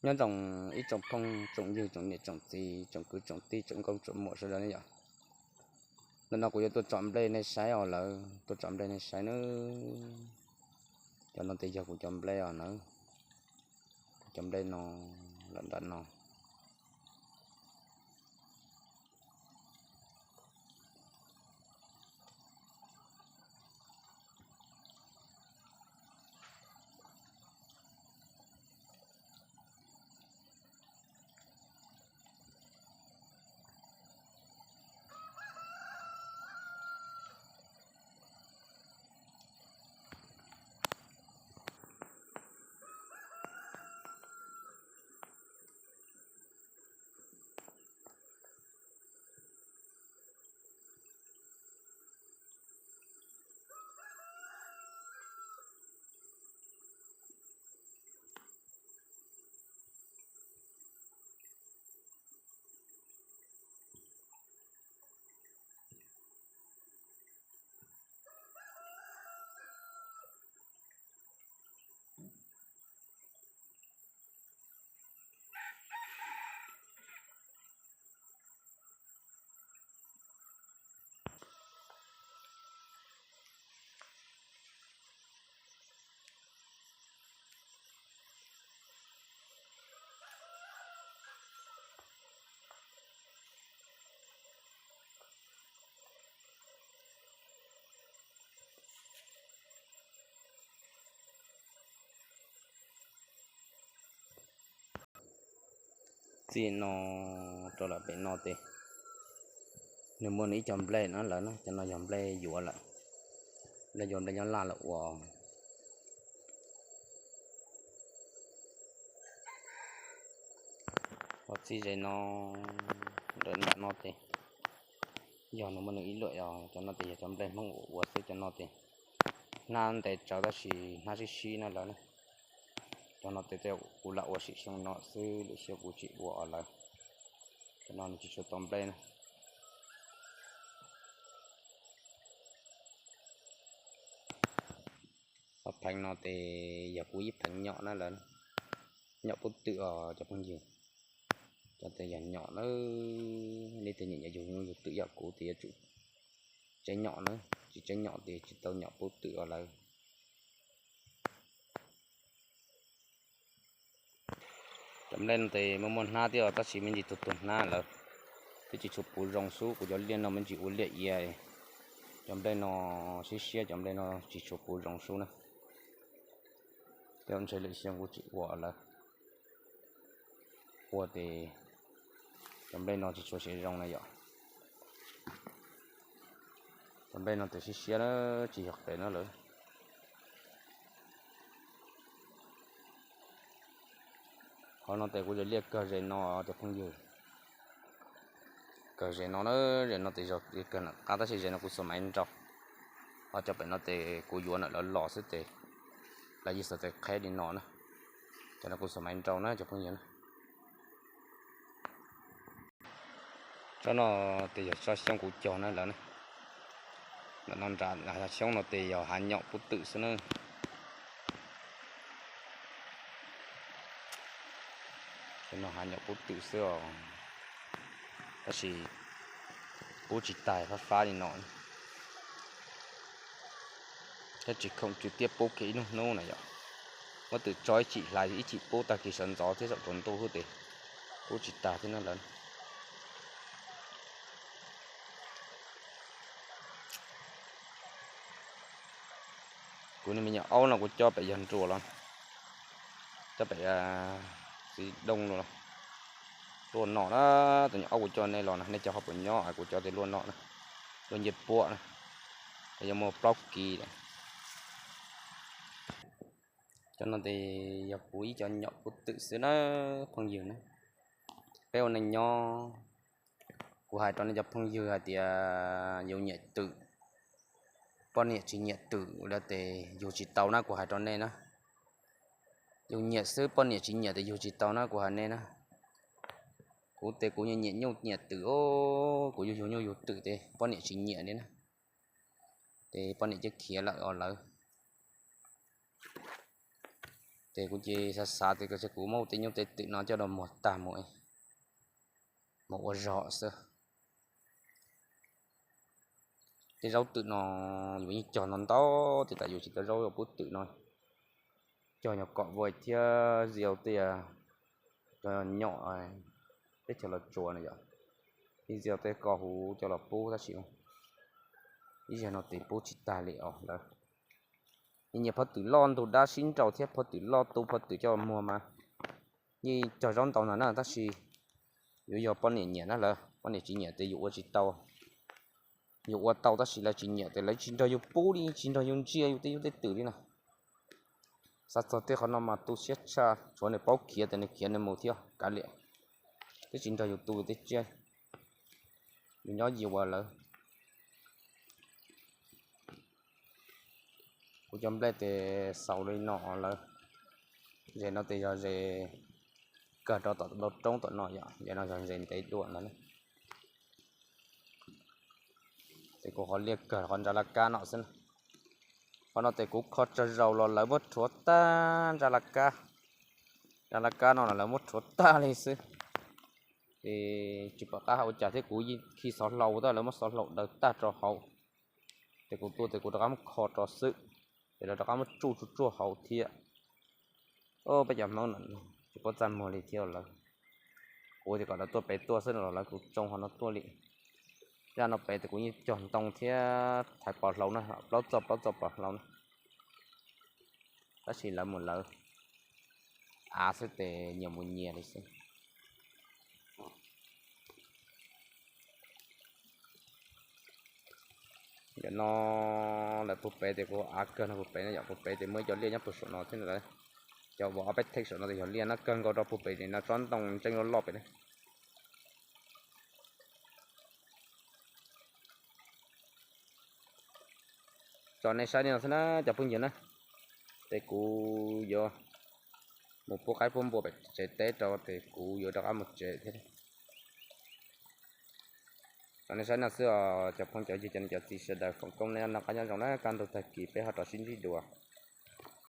Nyob zoo ib tsoom phooj tsoom ywg, tsoom niam tsoom txiv, tsoom kwv tsoom tij, tsoom nkauj tsoom muam sawv daws ne yom. Ntawm no kuv yuav tuaj tsom nplej nej saib os lawm, tuaj tsom nplej nej saib nawb. Cov no ces yog kuv cov nplej os nawb. Kuv cov nplej no, lawm nram no. Txij no rau lawm pem no ces nws muaj nws ib co nplej no lawm na, cov no yog nplej yuav lawm, nplej yuav nplej nyob laj lawm ua. Ho txij ze no, ntawm nram no ces yog nws muaj nws ib luam os, cov no ces yog cov nplej Hmoob ua ua xwb, cov no ces hnab ntev tsawv tab sis hnab sib sib na lawm na. Cov no ces tej kuv lam ua sim xyoo no xwb, lwm xyoo kuv tsis ua os lawm. Cov no nws tsis tshua tau nplej na. Ob pheev no ces yog kuv ib pheev nyom na lawm, nyom pub twm os cov phooj ywg. Cov tes yog nyom na, leej twg nyiam nyom yug yug twm yog kuv tes yuav tsum tseeb nyom na, tsis tseeb nyom tes tsis tau nyom pub twm os lawm. Cov nplej no tes muaj muaj hnab thiab tab sis me ntsis tuag tuag hnab lawm, twb tsis tshua puv zoo sub, kuv cov liaj no me ntsis ua liaj ia. Cov nplej no siab siab, cov nplej no tsis tshua puv zoo sub na. Tej ntshe lwm xyoo kuv tsis ua lawm, ua tes cov nplej no tsis tshua siav zoo na yom. Cov nplej no tes siab siab na, tsis yog qes na lawm. Qhov no tes kuv cov liaj kawg ze no cov phooj ywg, kawg ze no na, ze no tes zog kawg nram qab tab sis ze no kuv xuas maiv nrau. Ho cov pem no tes kuv yuav nram lawv los xwb tes lawv yeej xuas tes qheb li no na. Cov no kuv xuas maiv nrau na cov phooj ywg na. Tsob no tes yog tsob xyoob kuv cog na lawm na. Ntawm no nram xyoob no tes yog hav nyom pub twm xwb na. Cov no hav nyom pub twm xwb os, tab sis pub tsis tag fab fab li no. Thiab tsis khoom tswv tiab pub kiag ib hnub hnub na yom. Muab twm tso ib chim hlais ib chim pub tag kis sawv ntxov thiab zaum rau ntuj xwb tes pub tsis tag thiab na lawm. Kuv niag me nyuam aub no kuv coj pem yog nruas los, coj pem txiv dooj los, luaj no na. Tus nyuam aub kuv coj nej los no nej cov ho puas nyob, kuv cov tes luaj no na, luaj ncej puab na, yuav muaj plaub kis lawm. Cov no tes yog kuv ib co nyom pub twm xwb na phooj ywg na. Peb ua neej nyob, kuv hais rau nej cov phooj ywg hais tias yus nyiam twm, poj niam tsis nyiam twm lawm tes yug tsis tau na, kuv hais rau nej na. Yus nyiam xwb poj niam tsis nyiam tes yug tsis tau na, kuv hais nej na. Kuv tes kuv nyiam nyuj nyiam twm os, kuv yug yug nyuj yug twm tes poj niam tsis nyiam li na, tes poj niam cia khiav lawm os lawv. Ces kuv ces xav xav tias kuv muab tej nyuj tej twm no coj los muag tag mus, mus ua zog xwb. Tej zaub twm no yus yeej cog ntau ntau, tej zaum yus tsis tau zaub pub twm no, cog nyuag kom vais thiab zia tej, cov nyom teb chaws los tsuas no yom, ib zia tej ko huv coj los pub tab sis ib zaug no tes pub tsis tag li os lawm. Nyiam phov twm loj ntug dab sib nraus thiab phov twm loj tu phov twm coj muag mas yeej cog zaub ntau ntag na, tab sis yuav yog poj niam nyiam na, lawv poj niam tsis nyiam ces yus ua tsis tau. Yus ua tau tab sis lawv tsis nyiam ces lawv tsis nrog yus pub li, tsis nrog yus ntsia yus tej nyuj tej twm li na. Xav txog tej qhov no mas tu siab tshaj, tshuav nws paub khiav ces nws khiav nws mus thiab kav liam, twb tsis nrog yus tu tej tsiaj, yus nyob yus ua lawv. Kuv cov nplej ces xaus li no lawm. Zes no ces yog zes kawg rau tom ntau roob tom no yom, zes no yog zes ntev dua ntawd. Ces kuv qhov liaj kawg qhov ntsa laj kab no xwb. Qhov no ces kuv kho tsawg zaus los lawv muab rhuav tag ntsa laj kab. Ntsa laj kab no los lawv muab rhuav tag li xwb. Ces tsis pom qab hais ua cas thiab, kuv yeej khi xov hlau tag, lawv muab xov hlau daws tag rau hauv. Ces kuv tuaj ces kuv rov qab muab kho rau xwb, ces lawv rov qab muab tsuj tsuj tsuj hauv thiab. Peb cov Hmoob no tsis paub txaj muag li thiab lawv. Kuv tias kom lawv tuaj pem tuaj xwb no los lawv kuj tsoo qhov no tuaj li. Zaj no pem ces kuv yeej cog ntoo thiab thaiv pos hlau na, plaub txoj plaub txoj pos hlau na. Tab sis lawv mus lawv av xwb ces nyias mus nyias li xwb. Yam no lawv puag pem ces kuv av kawg no puag pem no, yam puag pem ces muaj ib co liaj nyob puag saum no thiab lawm. Cov uas ob peb theej saum no ces yog liaj no, kawg nkaus rau puag pem no tsob ntoo ntseeb loj loj pem na. Tso nej saib li no xwb na cov phooj ywg na, ces kuv yuav mus pub qaib pub npua pem tsev teb rau ces kuv yuav rov qab mus tsev thiab. Tso nej saib no xwb os cov phooj cov ywg cov niam cov txiv sawv daws, foom koob nej noj qab nyob zoo na, kaj ntug tag kis peb ho rov sib ntsib dua.